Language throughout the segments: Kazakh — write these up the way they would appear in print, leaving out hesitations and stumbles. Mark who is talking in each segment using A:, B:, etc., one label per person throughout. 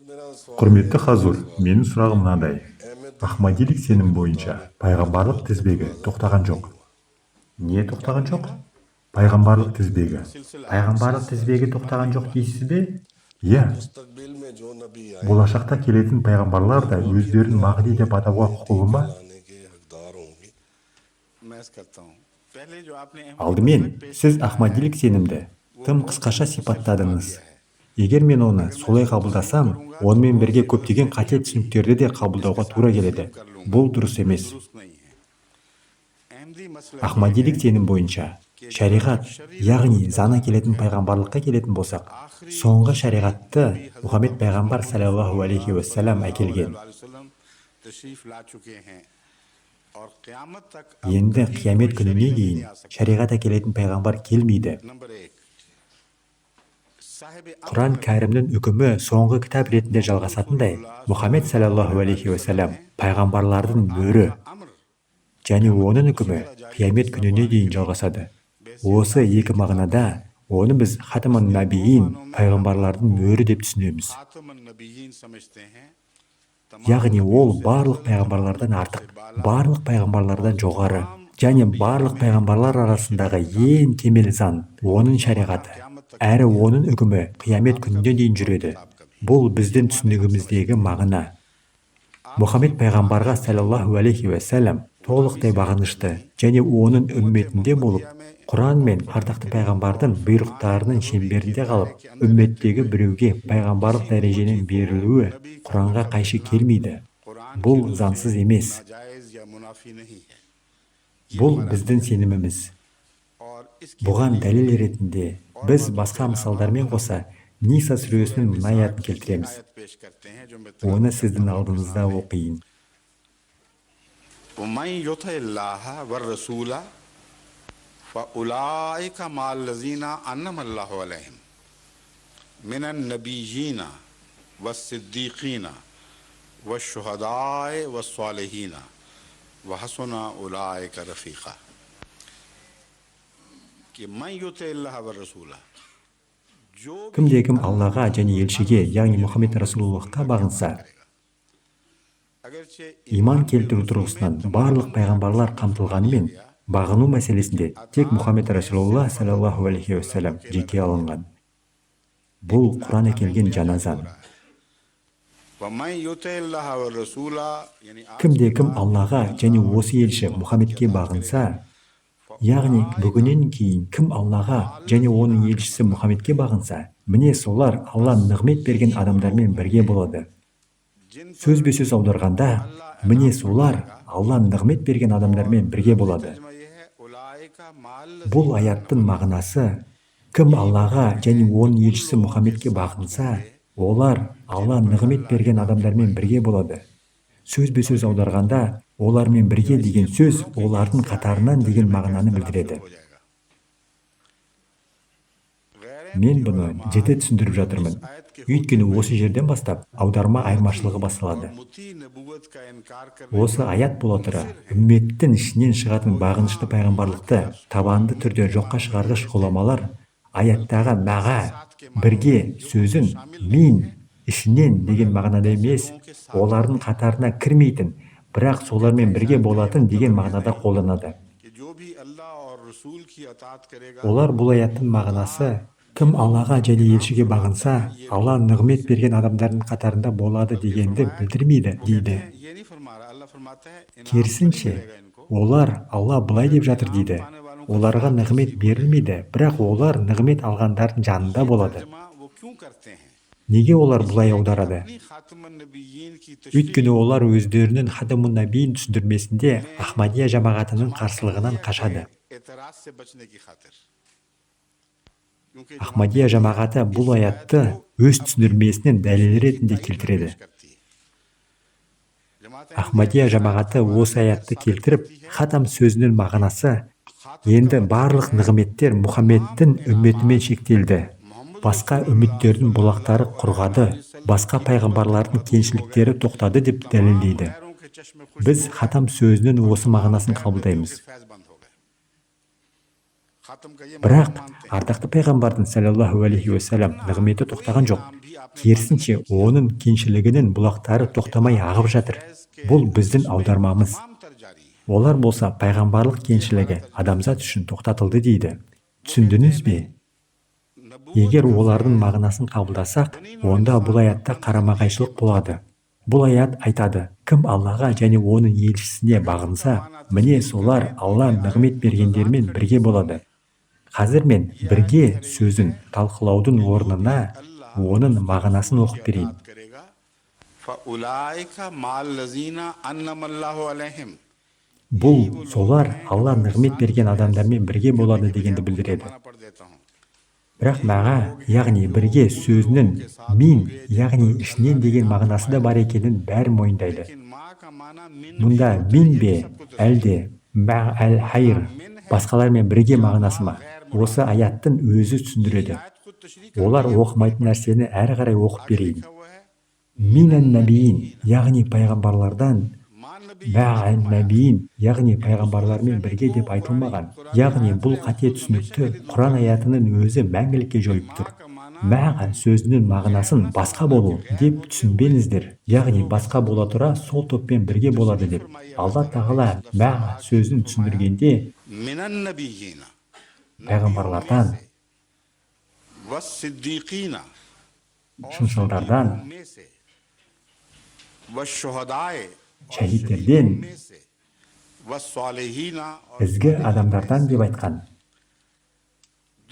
A: Құрметті хазур, менің сұрағым мынадай. Ахмадилік сенім бойынша пайғамбарлық тізбегі тоқтаған жоқ. Не тоқтаған жоқ? Пайғамбарлық тізбегі.
B: Пайғамбарлық тізбегі тоқтаған жоқ дейсіз бе?
A: Иә. Болашақта келетін пайғамбарлар да өздерін Мағди деп атауға құқылы ма?
B: Алдымен, сіз ахмадилік сенімді тым қысқаша сипаттадыңыз. Егер мен оны солай қабылдасам, онымен бірге көптеген қате түсініктерді де қабылдауға тура келеді. Бұл дұрыс емес. Ахмадилік сенім бойынша шариғат, яғни заң әкелетін пайғамбарлыққа келетін болсақ, соңғы шариғатты Мұхаммед пайғамбар саллаллаху алейхи уассалам әкелген. Енді қиямет күніне дейін шариғат әкелетін пайғамбар келмейді. Құран кәрімнің үкімі соңғы кітап ретінде жалғасатындай, Мұхаммед саллаллаху алейхи уассалам пайғамбарлардың мөрі және оның үкімі қиямет күніне дейін жалғасады. Осы екі мағынада оны біз хатаман набиин, пайғамбарлардың мөрі деп түсінеміз. Яғни ол барлық пайғамбарлардан артық, барлық пайғамбарлардан жоғары және барлық пайғамбарлар арасындағы ең кемел заң оның шариғаты, әрі оның үкімі қиямет күніне дейін жүреді. Бұл біздің түсінігіміздегі мағына. Мұхаммед пайғамбарға саллаллаху алейхи уассалам толықтай бағынышты және оның үмметінде болып, Құран мен ардақты пайғамбардың бұйрықтарының шеңберінде қалып, үмметтегі біреуге пайғамбарлық дәреженің берілуі Құранға қайшы келмейді. Бұл заңсыз емес. Бұл біздің сеніміміз. Бұған дәлел ретінде біз басқа мысалдармен қоса Ниса сүресінің мына аятын келтіреміз. Оны сіздің алдыңызда оқиын.
C: ومن يطع الله والرسول فأولئك مع الذين أنعم الله عليهم من النبيين والصديقين والشهداء والصالحين وحسن أولئك رفيقا. کہ من يطع الله والرسول
B: Кімде-кім Аллаға және елшіге, яғни Мұхаммед Расулаллахқа бағынса, иман келтіру тұрғысынан барлық пайғамбарлар қамтылғанымен, бағыну мәселесінде тек Мұхаммед Расулаллах саллаллаху алейхи уассалам жеке алынған. Бұл Құран әкелген жаңа заң.
C: ومن يطع الله والرسول یعنی
B: Кімде-кім Аллаға және осы елші Мұхаммедке бағынса, яғни бүгіннен кейін кім Аллаға және оның елшісі Мұхаммедке бағынса, міне солар Алла нығмет берген адамдармен бірге болады. Сөзбе-сөз аударғанда, міне солар Алла нығмет берген адамдармен бірге болады. Бұл аяттың мағынасы, кім Аллаға және оның елшісі Мұхаммедке бағынса, олар Алла нығмет берген адамдармен бірге болады. Сөзбе-сөз аударғанда, олармен бірге деген сөз олардың қатарынан деген мағынаны білдіреді. Мен бұны жіті түсіндіріп жатырмын. Өйткені осы жерден бастап аударма айырмашылығы басталады. Осы аят бола тұра, үмметтің ішінен шығатын бағынышты пайғамбарлықты табанды түрде жоққа шығарғыш ғұламалар аяттағы маға, бірге сөзін мин, ішінен деген мағынада емес, олардың қатарына кірмейтін, бірақ солармен бірге болатын деген мағынада қолданады. Олар бұл аяттың мағынасы кім Аллаға және елшіге бағынса, Алла нығмет берген адамдардың қатарында болады дегенді білдірмейді дейді. Керісінше, олар Алла былай деп жатыр дейді. Оларға нығмет берілмейді, бірақ олар нығмет алғандардың жанында болады. Неге олар бұлай аударады? Өйткені олар өздерінің хатамун набиин түсіндірмесінде Ахмадия жамағатының қарсылығынан қашады. Ахмадия жамағаты бұл аятты өз түсіндірмесінің дәлелі ретінде келтіреді. Ахмадия жамағаты осы аятты келтіріп, хатам сөзінің мағынасы енді барлық нығметтер Мұхаммедтің үмметімен шектелді. Басқа үмметтердің бұлақтары құрғады, басқа пайғамбарлардың кеңшіліктері тоқтады деп дәлелдейді. Біз хатам сөзінің осы мағынасын қабылдаймыз. Бірақ ардақты пайғамбардың саллаллаху алейхи уассалам нығметі тоқтаған жоқ. Керісінше, оның кеңшілігінің бұлақтары тоқтамай ағып жатыр. Бұл біздің аудармамыз. Олар болса пайғамбарлық кеңшілігі адамзат үшін тоқтатылды дейді. Түсіндіңіз бе? Егер олардың мағынасын қабылдасақ, онда бұл аятта қарама-қайшылық болады. Бұл аят айтады: кім Аллаға және оның елшісіне бағынса, міне солар Алла нығмет бергендермен бірге болады. Қазір мен бірге сөзін талқылаудың орнына оның мағынасын оқып берейін. Бұл солар Алла нығмет берген адамдармен бірге болады дегенді білдіреді. Бірақ маға, яғни бірге сөзінің мин, яғни ішінен деген мағынасы да бар екенін бәрі мойындайды. Мұнда мин бе, әлде ма әл хайр, басқалармен бірге мағынасы ма? Осы аяттың өзі түсіндіреді. Олар оқымайтын нәрсені әрі қарай оқып берейін. Минан нәбиин, яғни пайғамбарлардан, мә'ән нәбиин, яғни пайғамбарлармен бірге деп айтылмаған. Яғни бұл қате түсінікті Құран аятының өзі мәңгілікке жойып тұр. Мәға сөзінің мағынасын басқа болу деп түсінбеңіздер. Яғни басқа бола тұра сол топпен бірге болады деп. Алла тағала мәға сөзін түсіндіргенде пайғамбарлардан, шыншылдардан, шәһидтерден, ізгі адамдардан деп айтқан.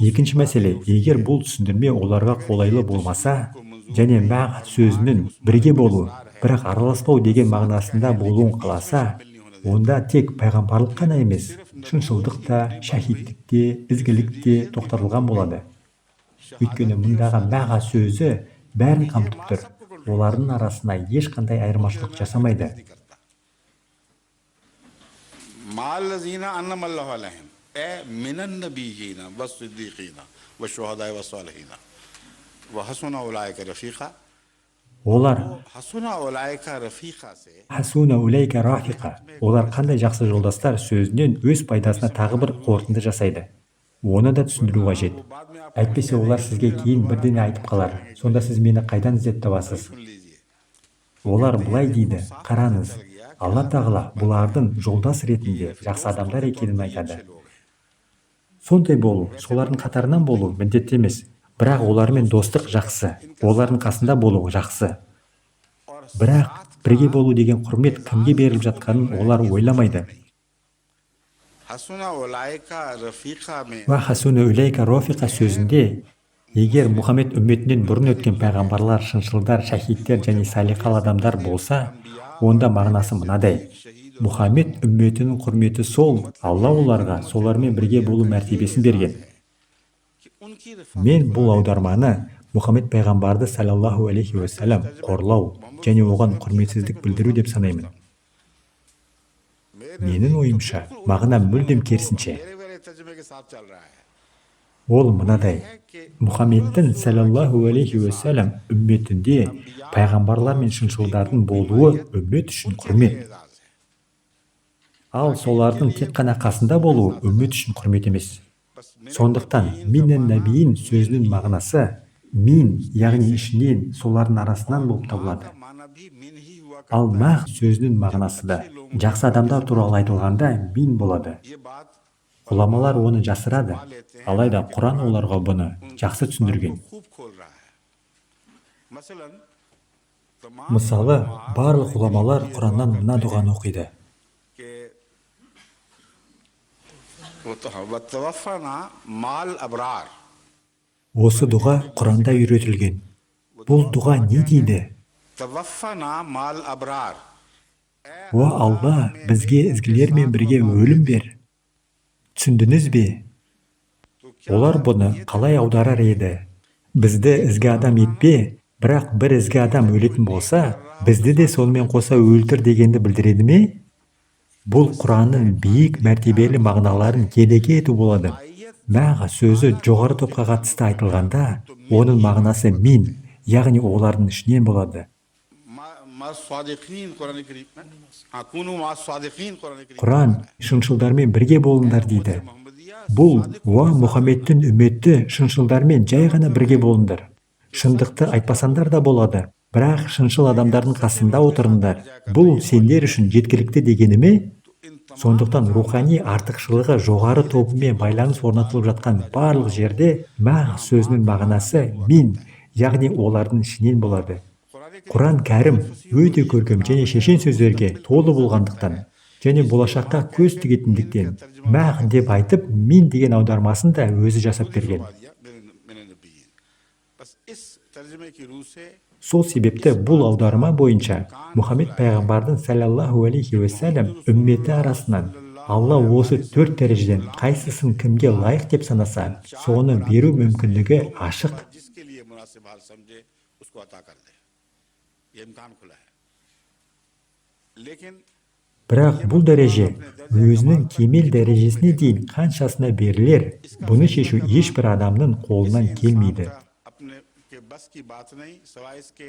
B: Екінші мәселе, егер бұл түсіндірме оларға қолайлы болмаса, және мәғ сөзінің бірге болу, бірақ араласпау деген мағынасында болуын қаласа, онда тек пайғамбарлық қана емес, шыншылдық та, шәһидтік те, ізгілік те тоқтатылған болады. Өйткені мұндағы мәға сөзі бәрін қамтып тұр. Олардың арасына ешқандай айырмашылық жасамайды. Олар хасуна улайка рафиқа, олар қандай жақсы жолдастар сөзінен өз пайдасына тағы бір қорытынды жасайды. Оны да түсіндіру қажет. Әйтпесе олар сізге кейін бірдеңе айтып қалар. Сонда сіз мені қайдан іздеп табасыз? Олар былай дейді: қараңыз, Алла тағала бұлардың жолдас ретінде жақсы адамдар екенін айтады. Сондай болу, солардың қатарынан болу міндетті емес, бірақ олармен достық жақсы, олардың қасында болу жақсы. Бірақ бірге болу деген құрмет кімге беріліп жатқанын олар ойламайды. Уа хасуна улайка рафиқа сөзінде егер Мұхаммед үмметінен бұрын өткен пайғамбарлар, шыншылдар, шәһидтер және салиқалы адамдар болса, онда мағынасы мынадай: Мұхаммед үмметінің құрметі сол, Алла оларға солармен бірге болу мәртебесін берген. Мен бұл аударманы Мұхаммед пайғамбарды саллаллаху алейхи уассалам қорлау және оған құрметсіздік білдіру деп санаймын. Менің ойымша, мағына мүлдем керісінше. Ол мынадай: Мұхаммедтің саллаллаху алейхи уассалам үмметінде пайғамбарлар мен шыншылдардың болуы үммет үшін құрмет. Ал солардың тек қана қасында болуы үммет үшін құрмет емес. Сондықтан миннан нәбиин сөзінің мағынасы мин, яғни ішінен, солардың арасынан болып табылады. Ал мағ сөзінің мағынасы да жақсы адамдар туралы айтылғанда мин болады. Ғұламалар оны жасырады, алайда Құран оларға бұны жақсы түсіндірген. Мысалы, барлық ғұламалар Құраннан мына дұғаны оқиды. Осы дұға Құранда үйретілген. Бұл дұға не дейді? О Алла, бізге ізгілермен бірге өлім бер. Түсіндіңіз бе? Олар бұны қалай аударар еді? Бізді ізгі адам етпе, бірақ бір ізгі адам өлетін болса, бізді де сонымен қоса өлтір дегенді білдіреді ме? Бұл Құранның биік мәртебелі мағыналарын келеке ету болады. Мәға сөзі жоғары топқа қатысты айтылғанда, оның мағынасы мин, яғни олардың ішінен болады. Құран шыншылдармен бірге болыңдар дейді. Бұл «Уа Мұхаммедтің үмметі, шыншылдармен жай ғана бірге болыңдар. Шындықты айтпасаңдар да болады, бірақ шыншыл адамдардың қасында отырыңдар. Бұл сендер үшін жеткілікті» дегені ме? Сондықтан рухани артықшылығы жоғары тобымен байланыс орнатылып жатқан барлық жерде «мәғ» сөзінің мағынасы «мин», яғни олардың ішінен болады. Құран Кәрім өте көркем және шешен сөздерге толы болғандықтан және болашаққа көз тігетіндіктен, «мәғ» деп айтып, «мин» деген аудармасын да өзі жасап берген.
C: बस इस तर्जमे की रूह से
B: Сол себепті бұл аударма бойынша Мұхаммед пайғамбардың саллаллаху алейхи уассалам үмметі арасынан Алла осы төрт дәрежеден қайсысын кімге лайық деп санаса, соны беру мүмкіндігі ашық.
C: जिसके लिए मुनासिब हाल समझे, उसको अता कर दे, ये इम्कान खुला है, लेकिन
B: Бірақ бұл дәреже өзінің кемел дәрежесіне дейін қаншасына берілер, бұны шешу ешбір адамның қолынан келмейді.
C: अपने के बस की बात नहीं, सवाए इसके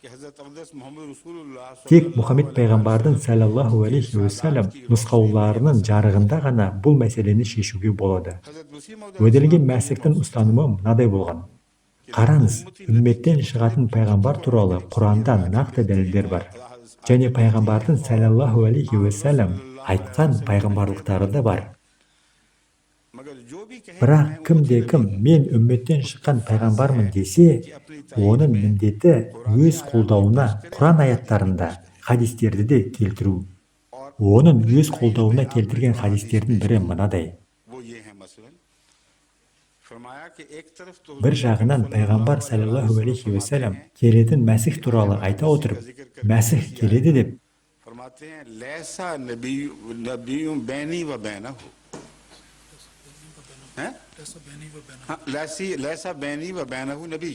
C: कि हजरत अक़दस मोहम्मद रसूलुल्लाह
B: Тек Мұхаммед пайғамбардың саллаллаху алейхи уассалам нұсқауларының жарығында ғана бұл мәселені шешуге болады.
C: हजरत मसीह मौऊद
B: Уәделенген Мәсіхтің ұстанымы мынадай болған. Қараңыз, үмметтен шығатын пайғамбар туралы Құранда нақты дәлелдер бар және пайғамбардың саллаллаху алейхи уассалам айтқан пайғамбарлықтары да бар.
C: मगर जो भी कहे
B: Бірақ кімде кім «мен үмметтен шыққан пайғамбармын» десе, оның міндеті өз қолдауына Құран аяттарында хадистерді де келтіру. Оның өз қолдауына келтірген хадистердің бірі мынадай.
C: वो ये है, मसलन फरमाया कि एक तरफ तो
B: Бір жағынан, пайғамбар саллаллаху алейхи уассалам келетін Мәсіх туралы айта отырып, Мәсіх келеді деп
C: फरमाते हैं, लैसा नबी नबी बैनी व बैना हो हैं, हाँ, लैसी लैसा बैनी व बैनहु नबी।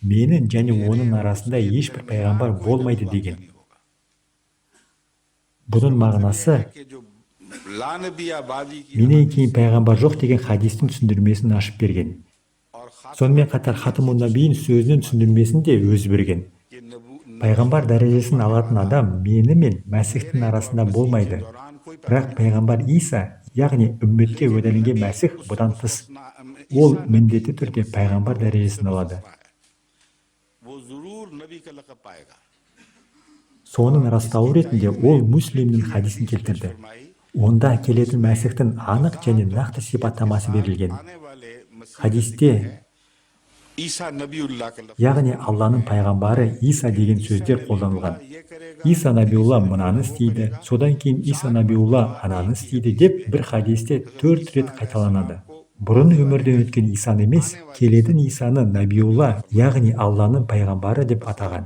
B: «Менің және оның арасында ешбір пайғамбар болмайды» деген. Бұның мағынасы
C: कि जो ला नबी आबादी की
B: «менен кейін пайғамбар жоқ» деген хадистің түсіндірмесін ашып берген.
C: और
B: Сонымен қатар хатамун набиин сөзінің түсіндірмесін де өзі берген.
C: कि नबू
B: Пайғамбар дәрежесін алатын адам мені мен Мәсіхтің арасында болмайды. Бірақ пайғамбар Иса, яғни үмметке уәделенген Мәсіх, бұдан тыс. Ол міндетті түрде пайғамбар дәрежесін алады.
C: वो जरूर नबी का लक़ब पाएगा।
B: Соның растауы ретінде ол Муслимнің хадисін келтірді. Онда келетін Мәсіхтің анық және нақты сипаттамасы берілген.
C: आने वाले मसीह
B: Хадисте
C: ईसा नबीउल्लाह का लफ़्ज़
B: яғни Алланың пайғамбары Иса деген сөздер қолданылған.
C: ये करेगा।
B: Иса Набиулла мынаны істейді, содан кейін Иса Набиулла ананы істейді деп бір хадисте төрт рет қайталанады. Бұрын өмірден өткен Исаны емес, келетін Исаны Набиулла, яғни Алланың пайғамбары деп атаған.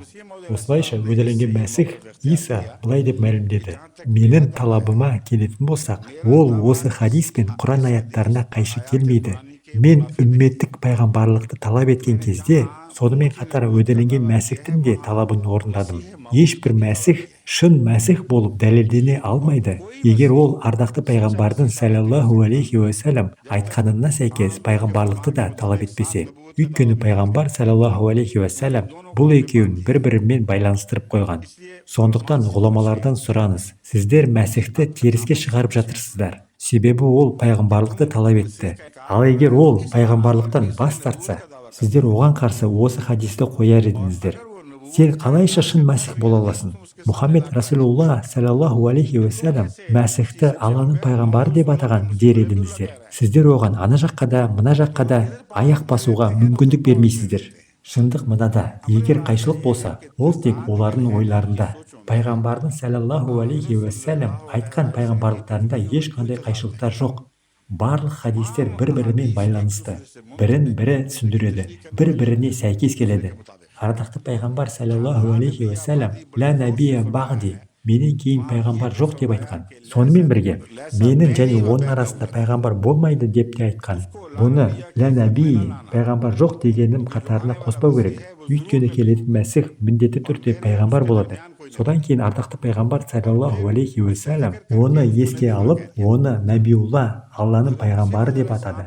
B: Осылайша, уәделенген Мәсіх Иса былай деп мәлімдеді: «Менің талабыма келетін болсақ, ол осы хадис пен Құран аяттарына қайшы келмейді. Мен үмметтік пайғамбарлықты талап еткен кезде, сонымен қатар уәделенген Мәсіхтің де талабын орындадым. Ешбір Мәсіх шын Мәсіх болып дәлелдене алмайды, егер ол ардақты пайғамбардың саллаллаху алейхи уассалам айтқанына сәйкес пайғамбарлықты да талап етпесе. Өйткені пайғамбар саллаллаху алейхи уассалам бұл екеуін бір-бірімен байланыстырып қойған. Сондықтан ғұламалардан сұраңыз: сіздер Мәсіхті теріске шығарып жатырсыздар, себебі ол пайғамбарлықты талап етті. Ал егер ол пайғамбарлықтан бас тартса, сіздер оған қарсы осы хадисті қояр едіңіздер. Сен қалайша шын Мәсіх бола аласың? Мұхаммед Расулулла саллаллаху алейхи уассалам Мәсіхті Алланың пайғамбары деп атаған дер едіңіздер. Сіздер оған ана жаққа да, мына жаққа да аяқ басуға мүмкіндік бермейсіздер. Шындық мынада: егер қайшылық болса, ол тек олардың ойларында. Пайғамбардың саллаллаху алейхи уассалам айтқан пайғамбарлықтарында ешқандай қайшылықтар жоқ. Барлық хадистер бір-бірімен байланысты, бірін бірі түсіндіреді, бір-біріне сәйкес келеді. Ардақты пайғамбар саллаллаху алейхи уассалам «Ла набия бағди», менен кейін пайғамбар жоқ деп айтқан. Сонымен бірге менің және оның арасында пайғамбар болмайды деп те айтқан. Бұны «ля наби», пайғамбар жоқ дегенім қатарына қоспау керек, өйткені келетін Мәсіх міндетті түрде пайғамбар болады. Содан кейін ардақты пайғамбар саллаллаху алейхи уассалам оны еске алып, оны Набиулла, Алланың пайғамбары деп атады.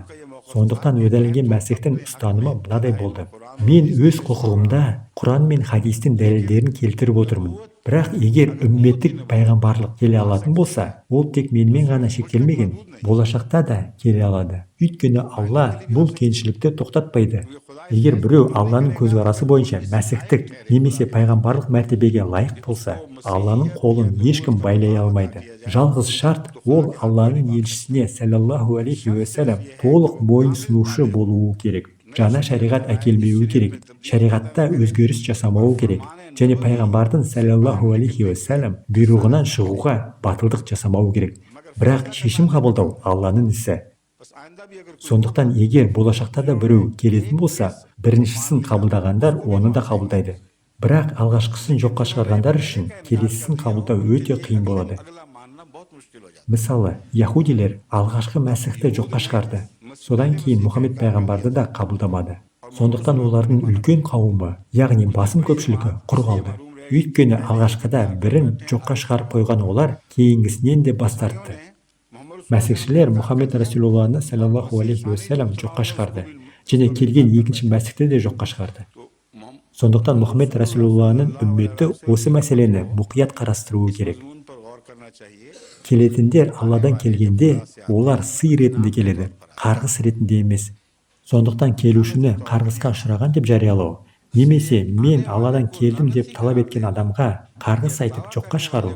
B: Сондықтан уәделенген Мәсіхтің ұстанымы мынадай болды: мен өз құқығымда Құран мен хадистің дәлелдерін келтіріп отырмын. Бірақ егер үмметтік пайғамбарлық келе алатын болса, ол тек менімен ғана шектелмеген, болашақта да келе алады. Өйткені Алла бұл кеңшілікті тоқтатпайды. Егер біреу Алланың көзқарасы бойынша мәсіхтік немесе пайғамбарлық мәртебеге лайық болса, Алланың қолын ешкім байлай алмайды. Жалғыз шарт ол Алланың елшісіне саллаллаху алейхи уассалам толық мойынсұнушы болуы керек. Жаңа шариғат әкелмеуі керек, шариғатта өзгеріс жасамауы керек және пайғамбардың саллаллаху алейхи уассалам бұйрығынан шығуға батылдық жасамауы керек. Бірақ шешім қабылдау Алланың ісі. Сондықтан егер болашақта да біреу келетін болса, біріншісін қабылдағандар оны да қабылдайды. Бірақ алғашқысын жоққа шығарғандар үшін келесісін қабылдау өте қиын болады. Мысалы, яхудилер алғашқы мәсіхті жоққа шығарды. Содан кейін Мұхаммед пайғамбарды да қабылдамады. Сондықтан олардың үлкен қауымы, яғни басым көпшілігі құр қалды. Өйткені алғашқыда бірін жоққа шығарып қойған олар кейінгісінен де бас тартты. Мәсіхшілер Мұхаммед Расулалланы саллаллаху алейхи уассалам жоққа шығарды және келген екінші мәсіхті де жоққа шығарды. Сондықтан Мұхаммед Расулалланың үмметі осы мәселені мұқият қарастыруы керек. Келетіндер Алладан келгенде, олар сый ретінде келеді, қарғыс ретінде емес. Сондықтан келушіні қарғысқа ұшыраған деп жариялау, немесе мен Алладан келдім деп талап еткен адамға қарғыс айтып жоққа шығару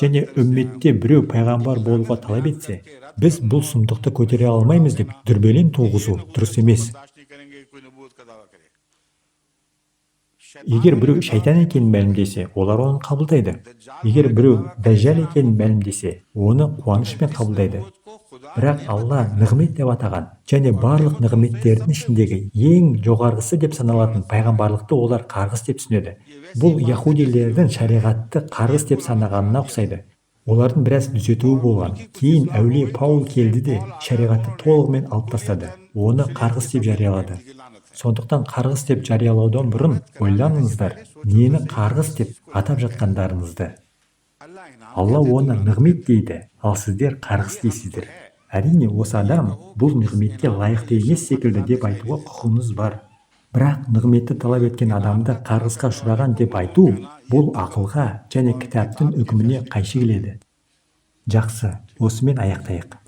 B: және үмметте біреу пайғамбар болуға талап етсе, біз бұл сұмдықты көтере алмаймыз деп дүрбелең туғызу дұрыс емес. Егер біреу шайтан екенін мәлімдесе, олар оны қабылдайды. Егер біреу дәжжал екенін мәлімдесе, оны қуанышпен қабылдайды. Бірақ Алла нығмет деп атаған және барлық нығметтердің ішіндегі ең жоғарғысы деп саналатын пайғамбарлықты олар қарғыс деп түсінеді. Бұл яхудилердің шариғатты қарғыс деп санағанына ұқсайды. Олардың біраз түзетуі болған. Кейін әулие Паул келді де шариғатты толығымен алып тастады. Оны қарғыс деп жариялады. Сондықтан қарғыс деп жариялаудан бұрын ойланыңыздар, нені қарғыс деп атап жатқандарыңызды. Алла оны нығмет дейді, ал сіздер қарғыс дейсіздер. Әрине, осы адам бұл нығметке лайықты емес секілді деп айтуға құқығыңыз бар. Бірақ нығметті талап еткен адамды қарғысқа ұшыраған деп айту, бұл ақылға және кітаптың үкіміне қайшы келеді. Жақсы, осымен аяқтайық.